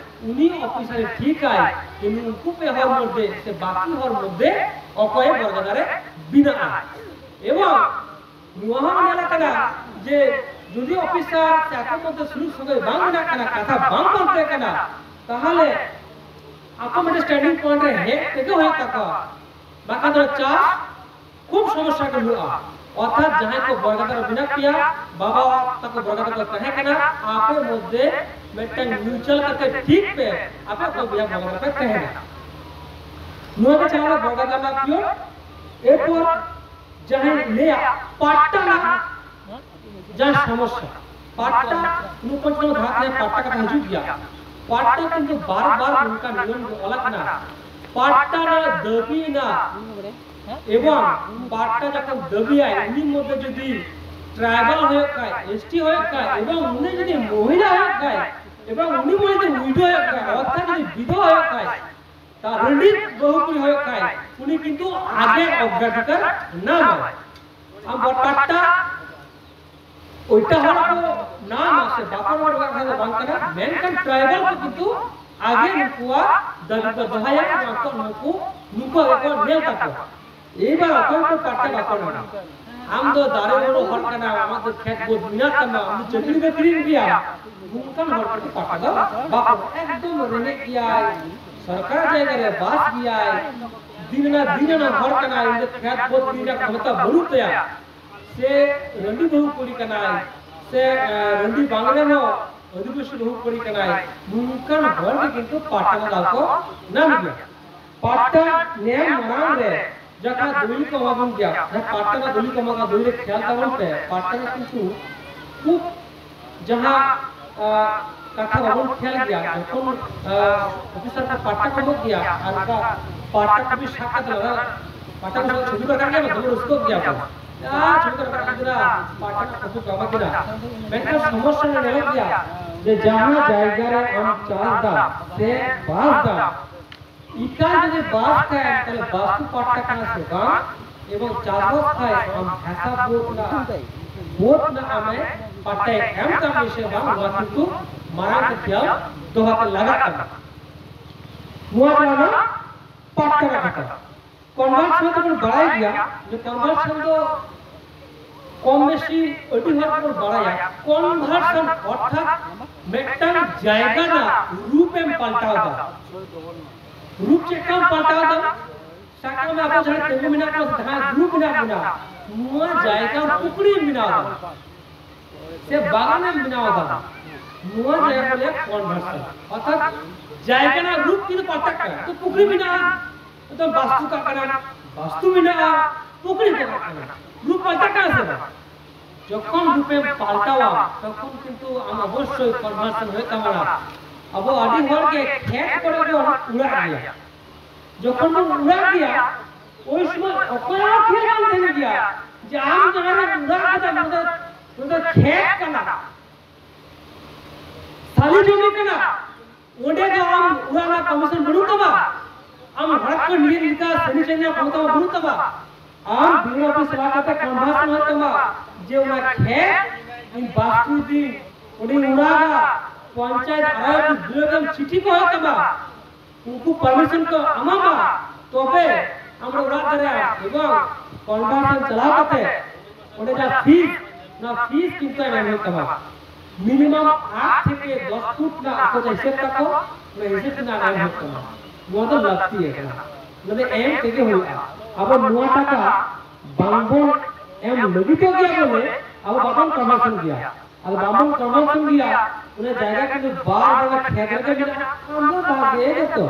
ᱩᱱᱤ ᱚᱯᱷᱤᱥᱟᱨᱮ ᱴᱷᱤᱠᱟᱭ ᱡᱮ ᱱᱩᱠᱩ ᱯᱮ ᱦᱚᱲ ᱢᱚᱫᱽᱫᱷᱮ ᱥᱮ ᱵᱟᱹᱠᱤ ᱦᱚᱲ ᱢᱚᱫᱽᱫᱷᱮ ᱚᱠᱚᱭ ᱵᱚᱲᱜᱟᱫᱟ ᱨᱮ ᱵᱮᱱᱟᱜᱼᱟ᱾ ᱮᱵᱚᱝ ᱱᱚᱣᱟ ᱦᱚᱸ ᱧᱮᱞ ᱟᱠᱟᱱᱟ ᱡᱮ ᱡᱩᱫᱤ ᱚᱯᱷᱤᱥᱟᱨ ᱥᱮ ᱟᱠᱚ ᱢᱚᱫᱽᱫᱷᱮ ᱥᱩᱞᱩᱠ ᱥᱟᱹᱜᱟᱹᱭ ᱵᱟᱝ ᱢᱮᱱᱟᱜ ᱠᱟᱱᱟ, ᱠᱟᱛᱷᱟ ᱵᱟᱝ ᱯᱟᱱᱛᱮ ᱠᱟᱱᱟ, ᱛᱟᱦᱚᱞᱮ ᱟᱠᱚ ᱢᱤᱫᱴᱮᱱ standing point ᱨᱮ ᱦᱮᱡ ᱛᱮᱜᱮ ᱦᱩᱭᱩᱜ ᱛᱟᱠᱚᱣᱟ, ᱵᱟᱠᱷᱟᱱ ᱫᱚ ᱪᱟᱥ ᱠᱷᱩᱵ ᱥᱚᱢᱚᱥᱥᱟ ᱜᱮ ᱦᱩᱭᱩᱜᱼᱟ᱾ ᱚᱨᱛᱷᱟᱛ ᱡᱟᱦᱟᱸᱭ ᱠᱚ ᱵᱚᱲᱜᱟᱫᱟ ᱨᱮ ᱢᱮᱱᱟᱜ ᱯᱮᱭᱟ, ᱵᱟᱵᱟ ᱛᱟᱠᱚ ᱵᱚᱲᱜᱟᱫᱟ ᱠᱚ ᱛᱟᱦᱮᱸ ᱠᱟᱱᱟ, ᱟᱯᱮ ᱢᱚᱫᱽᱫᱷᱮ ᱢᱤᱫᱴᱟᱝ mutual ᱠᱟᱛᱮ ᱴᱷᱤᱠ ᱯᱮ, ᱟᱯᱮ ᱚᱠᱚᱭ ᱵᱚᱭᱦᱟ ᱵᱚᱲᱜᱟᱫᱟ ᱯᱮ ᱛᱟᱦᱮᱱᱟ᱾ ᱱᱚᱣᱟ ᱜᱮ ᱪᱟᱞᱟᱣ ᱵᱚᱲᱜᱟᱫᱟ ᱨᱮᱱᱟᱜ period᱾ ᱮᱨᱯᱚᱨ ᱡᱟᱦᱟᱸᱭ ᱞᱟᱹᱭᱟ ᱯᱟᱴᱴᱟ ᱨᱮᱱᱟᱜ ᱡᱟᱦᱟᱸ ᱥᱚᱢᱚᱥᱥᱟ, ᱯᱟᱴᱴᱟ, ᱱᱩᱠᱩ ᱡᱟᱦᱟᱸ ᱫᱷᱟᱨᱟ ᱯᱟᱴᱴᱟ ᱠᱟᱛᱷᱟ ᱦᱤᱡᱩᱜ ᱜᱮᱭᱟ, ᱯᱟᱴᱴᱟ ᱠᱤᱱᱛᱩ ᱵᱟᱨ ᱵᱟᱨ ᱱᱚᱝᱠᱟ ᱱᱤᱭᱚᱢ ᱜᱮ ᱚᱞ ᱟᱠᱟᱱᱟ, ᱯᱟᱴᱴᱟ ᱨᱮᱱᱟᱜ ᱫᱟᱹᱵᱤ ᱨᱮᱱᱟᱜ ᱮᱵᱚᱝ ᱯᱟᱴᱴᱟ ᱡᱚᱠᱷᱚᱱ ᱫᱟᱹᱵᱤᱭᱟᱭ, ᱩᱱᱤ ᱢᱚᱫᱽᱫᱷᱮ ᱡᱩᱫᱤ ᱴᱨᱟᱭᱵᱟᱞ ᱦᱩᱭᱩᱜ ᱠᱷᱟᱡ, ᱮᱥᱴᱤ ᱦᱩᱭᱩᱜ ᱠᱷᱟᱡ, ᱮᱵᱚᱝ ᱩᱱᱤ ᱡᱩᱫᱤ ᱢᱚᱦᱤᱞᱟ ᱦᱩᱭᱩᱜ ᱠᱷᱟᱡ, ᱮᱵᱚᱝ ᱩᱱᱤ ᱢᱚᱫᱽᱫᱷᱮ ᱩᱭᱰᱳ ᱦᱩᱭᱩᱜ ᱠᱷᱟᱡ, ᱚᱨᱛᱷᱟᱛ ᱡᱩᱫᱤ ᱵᱤᱫᱷᱚᱵᱟ ᱦᱩᱭᱩᱜ ᱠᱷᱟᱡ, ᱛᱟ ᱨᱟᱺᱰᱤ ᱵᱟᱹᱦᱩ ᱠᱩᱲᱤ ᱦᱩᱭᱩᱜ ᱠᱷᱟᱡ, ᱩᱱᱤ ᱠᱤᱱᱛᱩ ᱟᱜᱮ ᱚᱜᱽᱨᱟᱫᱷᱤᱠᱟᱨ ᱧᱟᱢᱟᱭ᱾ ᱟᱢ ᱯᱟᱴᱴᱟ ᱚᱭᱴᱟ ᱦᱚᱲ ᱠᱚ ᱧᱟᱢᱟ ᱥᱮ ᱵᱟᱠᱚ ᱧᱟᱢᱟ ᱠᱟᱛᱷᱟ ᱫᱚ ᱵᱟᱝ ᱠᱟᱱᱟ, ᱢᱮᱱᱠᱷᱟᱱ ᱴᱨᱟᱭᱵᱟᱞ ᱠᱚ ᱠᱤᱱᱛᱩ ᱟᱜᱮ ᱱᱩᱠᱩᱣᱟᱜ ᱫᱟᱹᱵᱤ ᱠᱚ ᱫᱚᱦᱚᱭᱟ, ᱱᱩᱠᱩ, ᱱᱩᱠᱩ ᱟᱜᱮ ᱠᱚ ᱧᱮᱞ ᱛᱟᱠᱚᱣᱟ᱾ ᱮᱵᱟᱨ ᱚᱠᱚᱭ ᱠᱚ ᱯᱟᱴᱴᱟ ᱵᱟᱠᱚ ᱧᱟᱢᱟ, ᱟᱢ ᱫᱚ ᱫᱟᱨᱮ ᱵᱩᱨᱩ ᱦᱚᱲ ᱠᱟᱱᱟᱢ, ᱟᱢᱟᱜ ᱫᱚ ᱠᱷᱮᱛ ᱵᱟᱹᱫᱽ ᱢᱮᱱᱟᱜ ᱛᱟᱢᱟ, ᱟᱢ ᱫᱚ ᱪᱟᱹᱠᱨᱤ ᱵᱟᱹᱠᱨᱤ ᱜᱮᱭᱟ, ᱚᱱᱠᱟᱱ ᱦᱚᱲ ᱠᱚᱫᱚ ᱯᱟᱴᱴᱟ ᱫᱚ ᱵᱟᱠᱚ, ᱮᱠᱫᱚᱢ ᱨᱮᱸᱜᱮᱡ ᱜᱮᱭᱟᱭ, ᱥᱚᱨᱠᱟᱨ ᱡᱟᱭᱜᱟ ᱨᱮ ᱵᱟᱥ ᱜᱮᱭᱟᱭ, ᱫᱤᱱ ᱨᱮᱱᱟᱜ ᱫᱤᱱ ᱨᱮᱱᱟᱜ ᱦᱚᱲ ᱠᱟᱱᱟᱭ, ᱩᱱᱤ ᱫᱚ ᱠᱷᱮᱛ ᱵᱟᱹᱫᱽ ᱠᱤᱨᱤᱧ ᱨᱮᱱᱟᱜ ᱠᱷᱚᱢᱚᱛᱟ ᱵᱟᱹᱱᱩᱜ ᱛᱟᱭᱟ, ᱥᱮ ᱨᱟᱺᱰᱤ ᱵᱟᱹᱦᱩ ᱠᱩᱲᱤ ᱠᱟᱱᱟᱭ, ᱥᱮ, ᱮ, ᱨᱟᱺᱰᱤ ᱵᱟᱝ ᱨᱮᱦᱚᱸ ᱟᱹᱫᱤᱵᱟᱹᱥᱤ ᱵᱟᱹᱦᱩ ᱠᱩᱲᱤ ᱠᱟᱱᱟᱭ, ᱱᱚᱝᱠᱟᱱ ᱦᱚᱲ ᱜᱮ ᱠᱤᱱᱛᱩ ᱯᱟᱴᱴᱟ ᱨᱮᱱᱟᱜ ᱫᱟᱣ ᱠᱚ ᱧᱟᱢ ᱜᱮᱭᱟ᱾ ᱯᱟᱴᱴᱟ ᱧᱟᱢ ᱢᱟᱲᱟᱝ ᱨᱮ ᱡᱟᱦᱟᱸ ᱫᱚᱞᱤᱞ ᱠᱚ ᱮᱢᱟ ᱵᱚᱱ ᱜᱮᱭᱟ, ᱡᱟᱦᱟᱸ ᱯᱟᱴᱴᱟ ᱨᱮᱱᱟᱜ ᱫᱚᱞᱤᱞ ᱠᱚ ᱮᱢᱟ ᱵᱚᱱ ᱜᱮᱭᱟ, ᱫᱚᱞᱤᱞ ᱨᱮ ᱠᱷᱮᱭᱟᱞ ᱛᱟᱵᱚᱱ ᱯᱮ, ᱯᱟᱴᱴᱟ ᱨᱮ ᱠᱤᱱᱛᱩ ᱠᱷᱩᱵ ᱡᱟᱦᱟᱸ, ᱟ, ᱠᱟᱛᱷᱟ ᱵᱟᱵᱚᱱ ᱠᱷᱮᱭᱟᱞ ᱜᱮᱭᱟ, ᱡᱚᱠᱷᱚᱱ, ᱟ, ᱚᱯᱷᱤᱥᱟᱨ ᱠᱚ ᱯᱟᱴᱴᱟ ᱠᱚ ᱮᱢᱚᱜ ᱜᱮᱭᱟ, ᱟᱨ ᱚᱱᱠᱟ ᱯᱟᱴᱴᱟ ᱠᱚᱯᱤ ᱥᱟᱵ ᱠᱟᱛᱮ ᱞᱟᱜᱟ, ᱯᱟᱴᱴᱟ ᱠᱚᱯᱤ ᱥᱟᱵ ᱪᱷᱚᱵᱤ ᱠᱚ ᱨᱟᱠᱟᱵ ᱜᱮᱭᱟ, ᱫᱚᱢᱮ ᱨᱟᱹᱥᱠᱟᱹᱜ ᱜᱮᱭᱟ ᱠᱚ᱾ ᱟ, ᱪᱷᱚᱵᱤ ᱠᱚ ᱨᱟᱠᱟᱵ ᱠᱮᱫᱟ, ᱯᱟᱴᱴᱟ ᱠᱚᱯᱤ ᱠᱚ ᱮᱢᱟ ᱠᱤᱱᱟ᱾ ᱢᱮᱱᱠᱷᱟᱱ ᱥᱚᱢᱚᱥᱥᱟ ᱨᱮ ᱧᱮᱞᱚᱜ ᱜᱮᱭᱟ ᱡᱮ ᱡᱟᱦᱟᱸ ᱡᱟᱭᱜᱟ ᱨᱮ ᱟᱢ ᱪᱟᱥ ᱫᱟᱢ ᱥᱮ ᱵᱟᱥ ᱫᱟᱢ, ᱮᱠᱟᱞ ᱡᱩᱫᱤ ᱵᱟᱥ ᱠᱷᱟᱱ, ᱛᱟᱦᱞᱮ ᱵᱟᱥᱛᱩ ᱯᱟᱴᱴᱟ ᱠᱟᱱᱟ ᱥᱮ ᱵᱟᱝ, ᱮᱵᱚᱝ ᱪᱟᱥᱵᱟᱥ ᱠᱷᱟᱱ ᱟᱢ ᱦᱟᱥᱟ ᱵᱳᱨᱰ ᱨᱮᱱᱟᱜ, ᱵᱳᱨᱰ ᱨᱮᱱᱟᱜ ᱟᱢᱮ ᱯᱟᱴᱴᱟᱭ ᱮᱢ ᱠᱟᱜ ᱢᱮ ᱥᱮ ᱵᱟᱝ, ᱱᱚᱣᱟ ᱠᱤᱱᱛᱩ ᱢᱟᱲᱟᱝ ᱛᱮ ᱠᱷᱮᱭᱟᱞ ᱫᱚᱦᱚ ᱠᱟᱜ ᱞᱟᱜᱟᱜ ᱠᱟᱱᱟ᱾ ᱱᱚᱣᱟ ᱠᱟᱱᱟ ᱯᱟᱴᱴᱟ ᱨᱮᱱᱟᱜ ᱠᱟᱛᱷᱟ᱾ ᱠᱚᱱᱵᱷᱟᱨᱥᱚᱱ ᱫᱚᱵᱚᱱ ᱵᱟᱲᱟᱭ ᱜᱮᱭᱟ ᱡᱮ ᱠᱚᱱᱵᱷᱟᱨᱥᱚᱱ ᱫᱚ ᱠᱚᱢ ᱵᱮᱥᱤ ᱟᱹᱰᱤ ᱦᱚᱲ ᱵᱚᱱ ᱵᱟᱲᱟᱭᱟ᱾ ᱠᱚᱱᱵᱷᱟᱨᱥᱚᱱ ᱚᱨᱛᱷᱟᱛ ᱢᱤᱫᱴᱟᱝ ᱡᱟᱭᱜᱟ ᱨᱮᱱᱟᱜ ᱨᱩᱯ ᱮᱢ ᱯᱟᱞᱴᱟᱣ ᱫᱟ᱾ ᱨᱩᱯ ᱪᱮᱫ ᱞᱮᱠᱟᱢ ᱯᱟᱞᱴᱟᱣ ᱫᱟ? ᱥᱟᱵ ᱠᱟᱜ ᱢᱮ, ᱟᱵᱚ ᱡᱟᱦᱟᱸ ᱛᱤᱸᱜᱩ ᱢᱮᱱᱟᱜ ᱵᱚᱱᱟ, ᱡᱟᱦᱟᱸ ᱫᱩᱲᱩᱵ ᱢᱮᱱᱟᱜ ᱵᱚᱱᱟ, ᱱᱚᱣᱟ ᱡᱟᱭᱜᱟ ᱯᱩᱠᱷᱨᱤᱢ ᱵᱮᱱᱟᱣ ᱫᱟ ᱥᱮ ᱵᱟᱜᱟᱱᱮᱢ ᱵᱮᱱᱟᱣ ᱫᱟ, ᱱᱚᱣᱟ ᱡᱟᱭᱜᱟ ᱠᱚ ᱞᱟᱹᱭᱟ ᱠᱚᱱᱵᱷᱟᱨᱥᱚᱱ᱾ ᱚᱨᱛᱷᱟᱛ ᱡᱟᱭᱜᱟ ᱨᱮᱱᱟᱜ ᱨᱩᱯ ᱠᱤᱱᱛᱩ ᱯᱟᱞᱴᱟᱜ ᱠᱟᱱᱟ᱾ ᱛᱚ ᱯᱩᱠᱷᱨᱤ ᱢᱮᱱᱟᱜᱼᱟ, ᱱᱤᱛᱚᱜ ᱵᱟᱥᱛᱩ ᱠᱟᱜ ᱠᱟᱱᱟ, ᱵᱟᱥᱛᱩ ᱢᱮᱱᱟᱜᱼᱟ, ᱯᱩᱠᱷᱨᱤ ᱠᱚ ᱠᱟᱜ ᱠᱟᱱᱟ, ᱨᱩᱯ ᱯᱟᱞᱴᱟᱜ ᱠᱟᱱᱟ ᱥᱮ ᱵᱟᱝ? ᱡᱚᱠᱷᱚᱱ ᱨᱩᱯᱮᱢ ᱯᱟᱞᱴᱟᱣᱟ, ᱛᱚᱠᱷᱚᱱ ᱠᱤᱱᱛᱩ ᱟᱢ ᱚᱵᱚᱥᱥᱳᱭ ᱠᱚᱱᱵᱷᱟᱨᱥᱚᱱ ᱦᱩᱭᱩᱜ ᱛᱟᱢᱟ᱾ ᱟᱵᱚ ᱟᱹᱰᱤ ᱦᱚᱲ ᱜᱮ ᱠᱷᱮᱛ ᱠᱚᱨᱮ ᱵᱚᱱ ᱩᱲᱟᱜ ᱜᱮᱭᱟ᱾ ᱡᱚᱠᱷᱚᱱ ᱵᱚᱱ ᱩᱲᱟᱜ ᱜᱮᱭᱟ, ᱳᱭ ᱥᱚᱢᱚᱭ ᱚᱠᱚᱭᱟᱜ ᱦᱚᱸ ᱠᱷᱮᱭᱟᱞ ᱵᱟᱝ ᱛᱟᱦᱮᱱ ᱜᱮᱭᱟ ᱡᱮ ᱟᱢ ᱡᱟᱦᱟᱸ ᱨᱮᱢ ᱩᱲᱟᱜ ᱠᱟᱫᱟ, ᱚᱱᱟ ᱫᱚ, ᱚᱱᱟ ᱫᱚ ᱠᱷᱮᱛ ᱠᱟᱱᱟ, ᱥᱟᱞᱤ ᱡᱚᱢᱤ ᱠᱟᱱᱟ᱾ ᱚᱸᱰᱮ ᱫᱚ ᱟᱢ ᱩᱲᱟᱜ ᱨᱮᱱᱟᱜ ᱯᱟᱨᱢᱤᱥᱚᱱ ᱵᱟᱹᱱᱩᱜ ᱛᱟᱢᱟ᱾ ᱟᱢ ᱦᱚᱲ ᱠᱚ ᱱᱤᱭᱟᱹ ᱞᱮᱠᱟ ᱥᱟᱹᱨᱤ ᱪᱮᱫ ᱨᱮᱱᱟᱜ ᱠᱷᱚᱢᱚᱛᱟ ᱢᱟ ᱵᱟᱹᱱᱩᱜ ᱛᱟᱢᱟ᱾ ᱟᱢ ᱵᱤ ᱮᱞ ᱳ ᱚᱯᱷᱤᱥ ᱪᱟᱞᱟᱣ ᱠᱟᱛᱮ ᱠᱚᱱᱵᱷᱟᱨᱥᱚᱱ ᱦᱩᱭᱩᱜ ᱛᱟᱢᱟ ᱡᱮ ᱚᱱᱟ ᱠᱷᱮᱛ ᱤᱧ ᱵᱟᱥᱛᱩ ᱫᱤᱱ ᱚᱸᱰᱮᱧ ᱩᱲᱟᱜᱟ, ᱯᱚᱧᱪᱟᱭᱮᱛ ᱟᱭᱩᱠᱛᱚ ᱫᱩᱞᱟᱹᱲ ᱨᱮᱢ ᱪᱤᱴᱷᱤ ᱠᱚ ᱦᱩᱭᱩᱜ ᱛᱟᱢᱟ᱾ ᱩᱱᱠᱩ ᱯᱟᱨᱢᱤᱥᱚᱱ ᱠᱚ ᱮᱢᱟᱢᱟ, ᱛᱚᱵᱮ ᱟᱢ ᱫᱚ ᱩᱲᱟᱜ ᱫᱟᱲᱮᱭᱟᱜᱼᱟ᱾ ᱮᱵᱚᱝ ᱠᱚᱱᱵᱷᱟᱨᱥᱚᱱ ᱪᱟᱞᱟᱣ ᱠᱟᱛᱮ ᱚᱸᱰᱮ ᱡᱟᱦᱟᱸ ᱯᱷᱤᱥ, ᱚᱱᱟ ᱯᱷᱤᱥ ᱠᱤᱱᱛᱩ ᱮᱢ ᱦᱩᱭᱩᱜ ᱛᱟᱢᱟ᱾ ᱢᱤᱱᱤᱢᱟᱢ ᱟᱴ ᱛᱷᱮᱠᱮ ᱫᱚᱥ ᱯᱷᱩᱴ ᱨᱮᱱᱟᱜ ᱚᱠᱚᱭ ᱡᱟᱦᱟᱸ ᱦᱤᱥᱟᱹᱵ ᱛᱟᱠᱚ, ᱚᱱᱟ ᱦᱤᱥᱟᱹᱵ ᱨᱮᱱᱟᱜ ᱮᱢ ᱦᱩᱭᱩᱜ ᱛᱟᱢᱟ᱾ ᱱᱚᱣᱟ ᱫᱚ ᱞᱟᱹᱠᱛᱤ ᱜᱮ ᱠᱟᱱᱟ, ᱱᱚᱣᱟ ᱫᱚ ᱮᱢ ᱛᱮᱜᱮ ᱦᱩᱭᱩᱜᱼᱟ᱾ ᱟᱵᱚ ᱱᱚᱣᱟ ᱴᱟᱠᱟ ᱵᱟᱝᱵᱚᱱ ᱮᱢ ᱞᱟᱹᱜᱤᱫᱚᱜ ᱜᱮᱭᱟ ᱵᱚᱞᱮ, ᱟᱵᱚ ᱵᱟᱵᱚᱱ ᱠᱚᱱᱵᱷᱟᱨᱥᱚᱱ ᱜᱮᱭᱟ᱾ ᱟᱫᱚ ᱵᱟᱵᱚᱱ ᱠᱚᱱᱵᱷᱟᱨᱥᱚᱱ ᱜᱮᱭᱟ, ᱚᱱᱟ ᱡᱟᱭᱜᱟ ᱠᱤᱱᱛᱩ ᱵᱟᱨ ᱵᱟᱨ ᱠᱷᱮᱛ ᱨᱮᱜᱮ ᱢᱮᱱᱟᱜᱼᱟ᱾ ᱟᱢ ᱫᱚ ᱵᱟᱨ ᱜᱮ ᱡᱚᱛᱚ,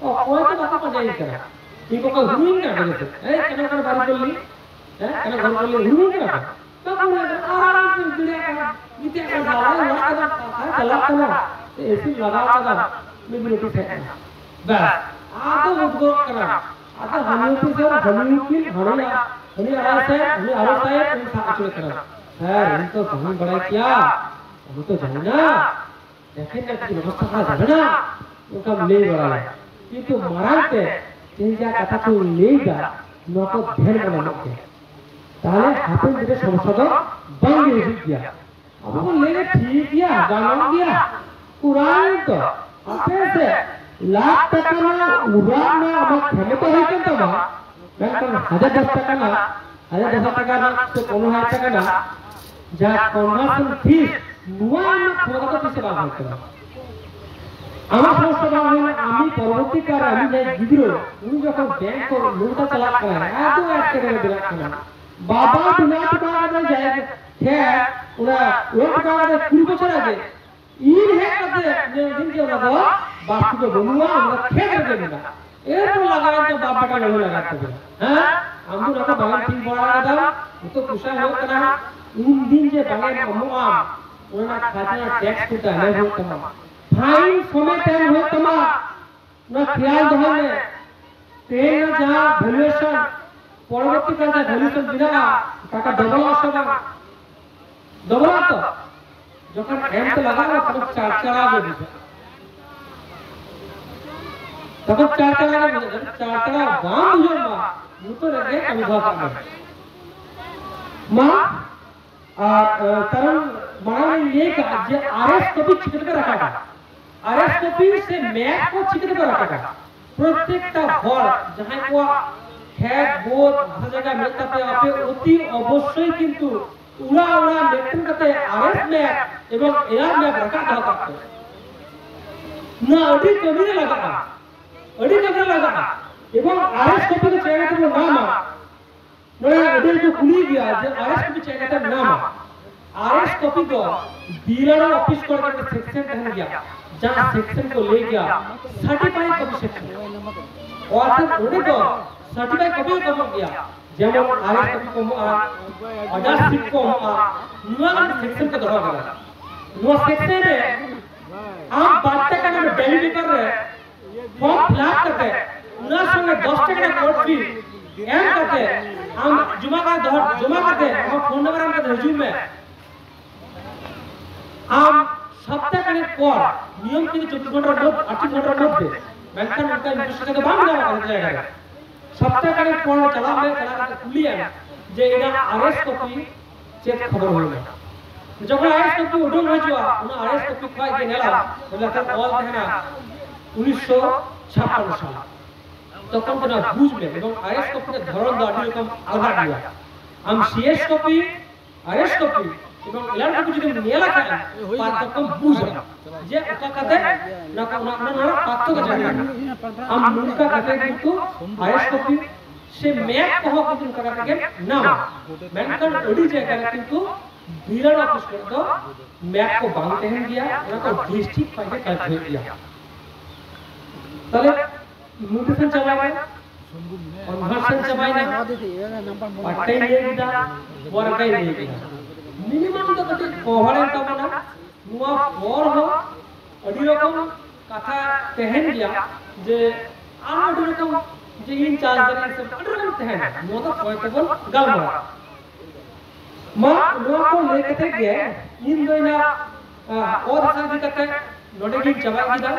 ᱚᱠᱚᱭ ᱫᱚ ᱵᱟᱠᱚ ᱯᱟᱸᱡᱟᱭ ᱠᱟᱱᱟ᱾ ᱤᱧ ᱠᱚᱠᱚ ᱦᱩᱲᱩᱧ ᱠᱟᱱᱟ ᱠᱚ ᱡᱚᱛᱚ, ᱮᱭ ᱠᱟᱱᱟ ᱠᱟᱱᱟ ᱵᱟᱨ ᱜᱚᱞᱤ, ᱦᱮᱸ, ᱠᱟᱱᱟ ᱜᱚᱞ ᱜᱚᱞᱤ ᱦᱩᱲᱩᱧ ᱠᱟᱱᱟ ᱠᱚ᱾ ᱵᱟᱠᱚ ᱢᱮᱱᱟ, ᱟᱨᱟᱢ ᱛᱮ ᱫᱩᱲᱩᱵ ᱠᱟᱱᱟ, ᱜᱤᱛᱤᱡ ᱠᱟᱱᱟ, ᱟᱞᱮ ᱚᱲᱟᱜ ᱠᱟᱫᱟ, ᱠᱟᱛᱷᱟ ᱪᱟᱞᱟᱜ ᱠᱟᱱᱟ᱾ ᱛᱮ ᱮᱥᱤ ᱞᱟᱜᱟᱣ ᱠᱟᱫᱟ, ᱢᱤᱫ ᱢᱤᱱᱤᱴ ᱦᱮᱡ ᱮᱱᱟ᱾ ᱵᱟᱥ, ᱟᱫᱚ ᱩᱫᱽᱜᱟᱹᱨᱚᱜ ᱠᱟᱱᱟ᱾ ᱟᱫᱚ ᱦᱟᱹᱱᱤ ᱚᱯᱷᱤᱥᱟᱨ, ᱦᱟᱹᱱᱤ ᱩᱠᱤᱞ, ᱦᱟᱹᱱᱤ ᱟ-, ᱦᱟᱹᱱᱤ ᱟᱨ ᱟᱭ ᱥᱟᱦᱮᱵ, ᱦᱟᱹᱱᱤ ᱟᱨ ᱟᱭ ᱥᱟᱦᱮᱵ, ᱩᱱᱤ ᱥᱟᱵ ᱦᱚᱪᱚᱭ ᱠᱟᱱᱟ᱾ ᱥᱟᱨ, ᱤᱧ ᱛᱚ ᱵᱟᱹᱧ ᱵᱟᱲᱟᱭ ᱠᱮᱭᱟ, ᱩᱱᱤ ᱛᱚ ᱡᱟᱦᱟᱱᱟ, ᱮᱠᱷᱮᱱ ᱮᱠᱷᱮᱱ ᱵᱮᱵᱚᱥᱛᱷᱟ ᱠᱚᱨᱟ ᱡᱟᱦᱟᱱᱟ, ᱚᱱᱠᱟᱢ ᱞᱟᱹᱭ ᱵᱟᱲᱟᱭᱟ᱾ ᱠᱤᱱᱛᱩ ᱢᱟᱲᱟᱝ ᱛᱮ ᱛᱮᱦᱮᱧ ᱡᱟᱦᱟᱸ ᱠᱟᱛᱷᱟ ᱠᱚᱧ ᱞᱟᱹᱭ ᱮᱫᱟ, ᱱᱚᱣᱟ ᱠᱚ ᱫᱷᱮᱭᱟᱱ ᱵᱚᱱ ᱮᱢᱚᱜ ᱜᱮᱭᱟ᱾ ᱛᱟᱦᱞᱮ ᱦᱟᱯᱮᱱ ᱫᱤᱱ ᱨᱮ ᱥᱚᱢᱚᱥᱥᱟ ᱫᱚ ᱵᱟᱝ ᱜᱮ ᱦᱤᱡᱩᱜ ᱜᱮᱭᱟ᱾ ᱟᱵᱚ ᱵᱚᱱ ᱞᱟᱹᱭᱟ ᱴᱷᱤᱠ ᱜᱮᱭᱟ, ᱜᱟᱱᱚᱜ ᱜᱮᱭᱟ, ᱠᱚᱨᱟᱣ ᱛᱚ᱾ ᱟᱯᱮ ᱥᱮ ᱞᱟᱠᱷ ᱴᱟᱠᱟ ᱨᱮᱱᱟᱜ ᱩᱲᱟᱜ ᱨᱮᱱᱟᱜ ᱟᱢᱟᱜ ᱠᱷᱮᱢᱚᱛᱟ ᱦᱩᱭ ᱠᱟᱱ ᱛᱟᱢᱟ, ᱢᱮᱱᱠᱷᱟᱱ ᱦᱟᱡᱟᱨ ᱫᱚᱥ ᱴᱟᱠᱟ ᱨᱮᱱᱟᱜ, ᱦᱟᱡᱟᱨ ᱫᱚᱥ ᱴᱟᱠᱟ ᱨᱮᱱᱟᱜ ᱥᱮ ᱯᱚᱱᱨᱚ ᱦᱟᱡᱟᱨ ᱴᱟᱠᱟ ᱨᱮᱱᱟᱜ ᱡᱟᱦᱟᱸ ᱠᱚᱱᱵᱷᱟᱨᱥᱚᱱ ᱯᱷᱤᱥ, ᱱᱚᱣᱟ ᱟᱢᱟᱜ ᱠᱷᱮᱢᱚᱛᱟ ᱫᱚ ᱛᱤᱥ ᱦᱚᱸ ᱵᱟᱝ ᱦᱩᱭ ᱠᱟᱱᱟ᱾ ᱟᱢᱟᱜ ᱥᱚᱢᱚᱥᱥᱟ ᱵᱟᱝ ᱦᱩᱭᱩᱜᱼᱟ, ᱟᱢᱤᱡ ᱯᱚᱨᱚᱵᱚᱨᱛᱤ ᱠᱟᱞ ᱨᱮ ᱟᱢᱤᱡ ᱡᱟᱦᱟᱸᱭ ᱜᱤᱫᱽᱨᱟᱹ, ᱩᱱᱤ ᱡᱚᱠᱷᱚᱱ ᱵᱮᱝᱠ ᱠᱷᱚᱱ ᱞᱳᱱ ᱦᱟᱛᱟᱣ ᱪᱟᱞᱟᱜ ᱠᱟᱱᱟ, ᱟᱫᱚ ᱮᱴᱠᱮᱴᱚᱬᱮ ᱵᱮᱱᱟᱜ ᱠᱟᱱᱟ᱾ ᱵᱟᱵᱟ ᱵᱮᱱᱟᱣ ᱦᱚᱴᱚ ᱠᱟᱜ ᱠᱟᱱᱟ ᱡᱟᱭᱜᱟ, ᱠᱷᱮᱛ, ᱚᱱᱟ ᱞᱳᱱ ᱦᱟᱛᱟᱣ ᱠᱟᱛᱮ ᱠᱩᱲᱤ ᱵᱚᱪᱷᱚᱨ ᱟᱜᱮ, ᱤᱧ ᱦᱮᱡ ᱠᱟᱛᱮ ᱧᱮᱞ ᱫᱤᱧ ᱡᱮ ᱚᱱᱟ ᱫᱚ ᱵᱟᱥᱛᱩ ᱫᱚ ᱵᱟᱹᱱᱩᱜᱼᱟ, ᱚᱱᱟ ᱫᱚ ᱠᱷᱮᱛ ᱨᱮᱜᱮ ᱢᱮᱱᱟᱜᱼᱟ᱾ ᱮᱨᱯᱚᱨ ᱞᱟᱜᱟᱣᱮᱱ ᱛᱮ ᱵᱟᱯ ᱵᱮᱴᱟ ᱞᱟᱹᱲᱦᱟᱹᱭ ᱞᱟᱜᱟᱣ ᱛᱟᱵᱚᱱᱟ᱾ ᱦᱮᱸ? ᱟᱢ ᱫᱚ ᱚᱱᱟ ᱠᱚ ᱵᱟᱝ ᱴᱷᱤᱠ ᱵᱟᱲᱟ ᱠᱟᱫᱟ, ᱱᱤᱛᱚᱜ ᱯᱚᱭᱥᱟ ᱦᱩᱭᱩᱜ ᱠᱟᱱᱟ, ᱩᱱ ᱫᱤᱱ ᱡᱮ ᱵᱟᱝ ᱮᱢ ᱮᱢᱚᱜᱼᱟ, ᱚᱱᱟ ᱠᱷᱟᱡᱽᱱᱟ ᱴᱮᱠᱥ ᱠᱚ ᱮᱢ ᱦᱩᱭᱩᱜ ᱛᱟᱢᱟ, ᱯᱷᱟᱭᱤᱱ ᱥᱚᱢᱮᱛ ᱮᱢ ᱦᱩᱭᱩᱜ ᱛᱟᱢᱟ᱾ ᱚᱱᱟ ᱠᱷᱮᱭᱟᱞ ᱫᱚᱦᱚᱭ ᱢᱮ, ᱛᱮᱦᱮᱧ ᱨᱮᱱᱟᱜ ᱡᱟᱦᱟᱸ ᱵᱷᱮᱞᱩᱭᱮᱥᱚᱱ, ᱯᱚᱨᱚᱵᱚᱨᱛᱤ ᱠᱟᱞ ᱡᱟᱦᱟᱸ ᱵᱷᱮᱞᱩᱭᱮᱥᱚᱱ ᱵᱮᱱᱟᱜᱼᱟ, ᱴᱟᱠᱟ ᱰᱚᱵᱚᱞᱚᱜᱼᱟ ᱥᱮ ᱵᱟᱝ? ᱰᱚᱵᱚᱞᱚᱜᱼᱟ ᱛᱚ᱾ ᱡᱚᱠᱷᱚᱱ ᱮᱢ ᱛᱮ ᱞᱟᱜᱟᱜᱼᱟ, ᱛᱚᱠᱷᱚᱱ ᱪᱟᱲᱪᱟᱲᱟᱣ ᱜᱮ ᱵᱩᱡᱷᱟᱹᱜᱼᱟ᱾ ᱛᱚᱠᱷᱚᱱ ᱪᱟᱲᱪᱟᱲᱟᱣ ᱜᱮ ᱵᱩᱡᱷᱟᱹᱜᱼᱟ᱾ ᱪᱟᱲᱪᱟᱲᱟᱣ ᱵᱟᱝ ᱵᱩᱡᱷᱟᱹᱜ ᱢᱟ, ᱱᱤᱛᱚᱜ ᱨᱮᱜᱮ ᱠᱟᱹᱢᱤ ᱫᱚᱦᱚ ᱠᱟᱜ ᱢᱮ᱾ ᱢᱟ, ᱟᱨ, ᱮ, ᱠᱟᱨᱚᱱ ᱢᱟᱲᱟᱝ ᱤᱧ ᱞᱟᱹᱭ ᱠᱟᱜᱼᱟ ᱡᱮ ᱟᱨ ᱮᱥ ᱠᱚᱯᱤ ᱪᱤᱠᱟᱹ ᱛᱮᱯᱮ ᱨᱟᱠᱟᱵᱟ, ᱟᱨ ᱮᱥ ᱠᱚᱯᱤ ᱥᱮ ᱢᱮᱯ ᱠᱚ ᱪᱤᱠᱟᱹ ᱛᱮᱯᱮ ᱨᱟᱠᱟᱵᱟ? ᱯᱨᱚᱛᱮᱠᱴᱟ ᱦᱚᱲ ᱡᱟᱦᱟᱸᱭ ᱠᱚᱣᱟᱜ ᱠᱷᱮᱛ ᱵᱟᱹᱫᱽ ᱦᱟᱥᱟ ᱡᱟᱭᱜᱟ ᱢᱮᱱᱟᱜ ᱛᱟᱯᱮᱭᱟ, ᱟᱯᱮ ᱚᱛᱤ ᱚᱵᱚᱥᱥᱳᱭ ᱠᱤᱱᱛᱩ ᱚᱲᱟᱜ ᱚᱲᱟᱜ ᱢᱤᱫᱴᱮᱱ ᱠᱟᱛᱮ ᱟᱨ ᱮᱥ ᱢᱮᱯ ᱮᱵᱚᱝ ᱮ ᱟᱨ ᱢᱮᱯ ᱨᱟᱠᱟᱵ ᱫᱚᱦᱚ ᱠᱟᱜ ᱯᱮ᱾ ᱱᱚᱣᱟ ᱟᱹᱰᱤ ᱠᱟᱹᱢᱤ ᱨᱮ ᱞᱟᱜᱟᱜᱼᱟ, ᱟᱹᱰᱤ ᱠᱟᱹᱢᱤ ᱨᱮ ᱞᱟᱜᱟᱜᱼᱟ᱾ ᱮᱵᱚᱝ ᱟᱨ ᱮᱥ ᱠᱚᱯᱤ ᱫᱚ ᱪᱮᱫ ᱞᱮᱠᱟ ᱛᱮᱵᱚᱱ ᱧᱟᱢᱟ? ᱱᱚᱰᱮ ᱟᱹᱰᱤ ᱦᱚᱲ ᱠᱚ ᱠᱩᱞᱤ ᱜᱮᱭᱟ ᱡᱮ ᱟᱨ ᱮᱥ ᱠᱚᱯᱤ ᱪᱮᱫ ᱞᱮᱠᱟᱛᱮᱢ ᱧᱟᱢᱟ? ᱟᱨ ᱮᱥ ᱠᱚᱯᱤ ᱫᱚ ᱵᱤ ᱮᱞ ᱟᱨ ᱳ ᱚᱯᱷᱤᱥ ᱠᱚᱨᱮ ᱢᱤᱫᱴᱮᱱ ᱥᱮᱠᱥᱚᱱ ᱛᱟᱦᱮᱱ ᱜᱮᱭᱟ, ᱡᱟᱦᱟᱸ ᱥᱮᱠᱥᱚᱱ ᱠᱚ ᱞᱟᱹᱭ ᱜᱮᱭᱟ ᱥᱟᱨᱴᱤᱯᱷᱟᱭᱤᱰ ᱠᱚᱯᱤ ᱥᱮᱠᱥᱚᱱ᱾ ᱚᱨᱛᱷᱟᱛ ᱚᱸᱰᱮ ᱫᱚ ᱥᱟᱨᱴᱤᱯᱷᱟᱭᱤᱰ ᱠᱚᱯᱤ ᱠᱚ ᱮᱢᱚᱜ ᱜᱮᱭᱟ, ᱡᱮᱢᱚᱱ ᱟᱨ ᱮᱥ ᱠᱚᱯᱤ ᱠᱚ ᱮᱢᱚᱜᱼᱟ, ᱚᱨᱰᱟᱨ ᱥᱤᱴ ᱠᱚ ᱮᱢᱚᱜᱼᱟ᱾ ᱱᱚᱣᱟ ᱢᱤᱫᱴᱮᱱ ᱥᱮᱠᱥᱚᱱ ᱠᱚ ᱫᱚᱦᱚ ᱠᱟᱫᱟ᱾ ᱱᱚᱣᱟ ᱥᱮᱠᱥᱚᱱ ᱨᱮ ᱟᱢ ᱵᱟᱨ ᱴᱟᱠᱟ ᱨᱮᱱᱟᱜ ᱰᱮᱞᱤ ᱯᱮᱯᱟᱨ ᱨᱮ ᱯᱷᱚᱨᱢ ᱯᱷᱤᱞᱟᱯ ᱠᱟᱛᱮ, ᱚᱱᱟ ᱥᱚᱸᱜᱮ ᱫᱚᱥ ᱴᱟᱠᱟ ᱨᱮᱱᱟᱜ ᱠᱳᱨᱴ ᱯᱷᱤ ᱮᱢ ᱠᱟᱛᱮ, ᱟᱢ ᱡᱚᱢᱟ ᱠᱟᱛᱮ ᱫᱚᱦᱚ, ᱡᱚᱢᱟ ᱠᱟᱛᱮ ᱟᱢᱟᱜ ᱯᱷᱳᱱ ᱱᱟᱢᱵᱟᱨ ᱮᱢ ᱠᱟᱛᱮ ᱦᱤᱡᱩᱜ ᱢᱮ᱾ ᱟᱢ ᱥᱟᱯᱛᱟ ᱠᱷᱟᱱᱮᱠ ᱯᱚᱨ, ᱱᱤᱭᱚᱢ ᱠᱤᱱᱛᱩ ᱪᱚᱵᱵᱤᱥ ᱜᱷᱚᱱᱴᱟ ᱢᱚᱫᱽᱫᱷᱮ, ᱟᱴᱪᱚᱞᱞᱤᱥ ᱜᱷᱚᱱᱴᱟ ᱢᱚᱫᱽᱫᱷᱮ, ᱢᱮᱱᱠᱷᱟᱱ ᱚᱱᱠᱟ ᱤᱱᱯᱷᱚᱨᱢᱮᱥᱚᱱ ᱫᱚ ᱵᱟᱝ ᱧᱟᱢᱚᱜ ᱠᱟᱱᱟ ᱡᱟᱭᱜᱟ ᱨᱮ᱾ ᱥᱟᱯᱛᱟ ᱠᱷᱟᱱᱮᱠ ᱯᱚᱨ ᱪᱟᱞᱟᱜ ᱢᱮ, ᱪᱟᱞᱟᱣ ᱠᱟᱛᱮ ᱠᱩᱞᱤᱭᱮᱢ ᱡᱮ ᱤᱧᱟᱹᱜ ᱟᱨ ᱮᱥ ᱠᱚᱯᱤ ᱪᱮᱫ ᱠᱷᱚᱵᱚᱨ ᱦᱩᱭᱱᱟ᱾ ᱡᱚᱠᱷᱚᱱ ᱟᱨ ᱮᱥ ᱠᱚᱯᱤ ᱩᱰᱩᱝ ᱦᱤᱡᱩᱜᱼᱟ, ᱚᱱᱟ ᱟᱨ ᱮᱥ ᱠᱚᱯᱤ ᱠᱷᱚᱱ ᱜᱮ ᱧᱮᱞᱟ, ᱚᱱᱟ ᱞᱟᱛᱟᱨ ᱚᱞ ᱛᱟᱦᱮᱱᱟ ᱩᱱᱤᱥᱥᱚ ᱪᱷᱟᱯᱯᱟᱱᱱᱚ ᱥᱟᱞ᱾ ᱛᱚᱠᱷᱚᱱ ᱠᱟᱱᱟ ᱵᱩᱡᱽ ᱢᱮ, ᱮᱵᱚᱝ ᱟᱨ ᱮᱥ ᱠᱚᱯᱤ ᱨᱮᱱᱟᱜ ᱫᱷᱚᱨᱚᱱ ᱫᱚ ᱟᱹᱰᱤ ᱨᱚᱠᱚᱢ ᱟᱞᱟᱫᱟ ᱜᱮᱭᱟ᱾ ᱟᱢ ᱥᱤ ᱮᱥ ᱠᱚᱯᱤ, ᱟᱨ ᱮᱥ ᱠᱚᱯᱤ ᱮᱵᱚᱝ ᱮᱞ ᱟᱨ ᱠᱚᱯᱤ ᱡᱩᱫᱤᱢ ᱧᱮᱞ ᱠᱷᱟᱱ, ᱯᱟᱨᱛᱷᱚᱠᱠᱚᱢ ᱵᱩᱡᱟ ᱡᱮ ᱚᱠᱟ ᱠᱟᱛᱮ ᱚᱱᱟ, ᱚᱱᱟ, ᱚᱱᱟ ᱨᱮᱱᱟᱜ ᱯᱟᱨᱛᱷᱚᱠᱠᱚ ᱪᱮᱫ ᱠᱟᱱᱟ᱾ ᱟᱢ ᱱᱚᱝᱠᱟ ᱠᱟᱛᱮ ᱠᱤᱱᱛᱩ ᱟᱨ ᱮᱥ ᱠᱚᱯᱤ ᱥᱮ ᱢᱮᱯ ᱠᱚᱦᱚᱸ ᱠᱤᱱᱛᱩ ᱚᱱᱠᱟ ᱠᱟᱛᱮ ᱜᱮᱢ ᱧᱟᱢᱟ᱾ ᱢᱮᱱᱠᱷᱟᱱ ᱟᱹᱰᱤ ᱡᱟᱭᱜᱟ ᱨᱮ ᱠᱤᱱᱛᱩ ᱵᱤ ᱮᱞ ᱟᱨ ᱳ ᱚᱯᱷᱤᱥ ᱠᱚᱨᱮ ᱫᱚ ᱢᱮᱯ ᱠᱚ ᱵᱟᱝ ᱛᱟᱦᱮᱱ ᱜᱮᱭᱟ, ᱚᱱᱟ ᱠᱚ ᱰᱤᱥᱴᱨᱤᱠᱴ ᱠᱷᱚᱱ ᱜᱮ ᱠᱟᱞᱮᱠᱴ ᱦᱩᱭᱩᱜ ᱜᱮᱭᱟ᱾ ᱛᱟᱦᱞᱮ ᱱᱳᱴᱤᱯᱷᱤᱠᱮᱥᱚᱱ ᱪᱟᱵᱟᱭᱮᱱᱟ, ᱠᱚᱱᱵᱷᱟᱨᱥᱚᱱ ᱪᱟᱵᱟᱭᱮᱱᱟ, ᱯᱟᱴᱴᱟᱧ ᱞᱟᱹᱭ ᱠᱮᱫᱟ, ᱣᱟᱨᱠᱟᱧ ᱞᱟᱹᱭ ᱠᱮᱫᱟ᱾ ᱢᱤᱱᱤᱢᱟᱢ ᱫᱚ ᱠᱟᱹᱴᱤᱡ ᱠᱚᱵᱷᱟᱨ ᱮᱱ ᱛᱟᱵᱚᱱᱟ᱾ ᱱᱚᱣᱟ ᱯᱚᱨ ᱦᱚᱸ ᱟᱹᱰᱤ ᱨᱚᱠᱚᱢ ᱠᱟᱛᱷᱟ ᱛᱟᱦᱮᱱ ᱜᱮᱭᱟ, ᱡᱮ ᱟᱨ ᱟᱹᱰᱤ ᱨᱚᱠᱚᱢ ᱡᱮ ᱤᱧ ᱪᱟᱥ ᱫᱟᱲᱮᱭᱟᱜ ᱥᱮ ᱟᱹᱰᱤ ᱨᱚᱠᱚᱢ ᱛᱟᱦᱮᱱᱟ᱾ ᱱᱚᱣᱟ ᱫᱚ ᱯᱚᱨᱮ ᱛᱮᱵᱚᱱ ᱜᱟᱞᱢᱟᱨᱟᱜᱼᱟ᱾ ᱢᱟ ᱱᱚᱣᱟ ᱠᱚ ᱞᱟᱹᱭ ᱠᱟᱛᱮ ᱜᱮ ᱤᱧ ᱫᱚ ᱤᱧᱟᱹᱜ ᱚᱛ ᱦᱟᱥᱟ ᱤᱫᱤ ᱠᱟᱛᱮ ᱱᱚᱰᱮ ᱜᱤᱧ ᱪᱟᱵᱟ ᱠᱮᱫᱟ᱾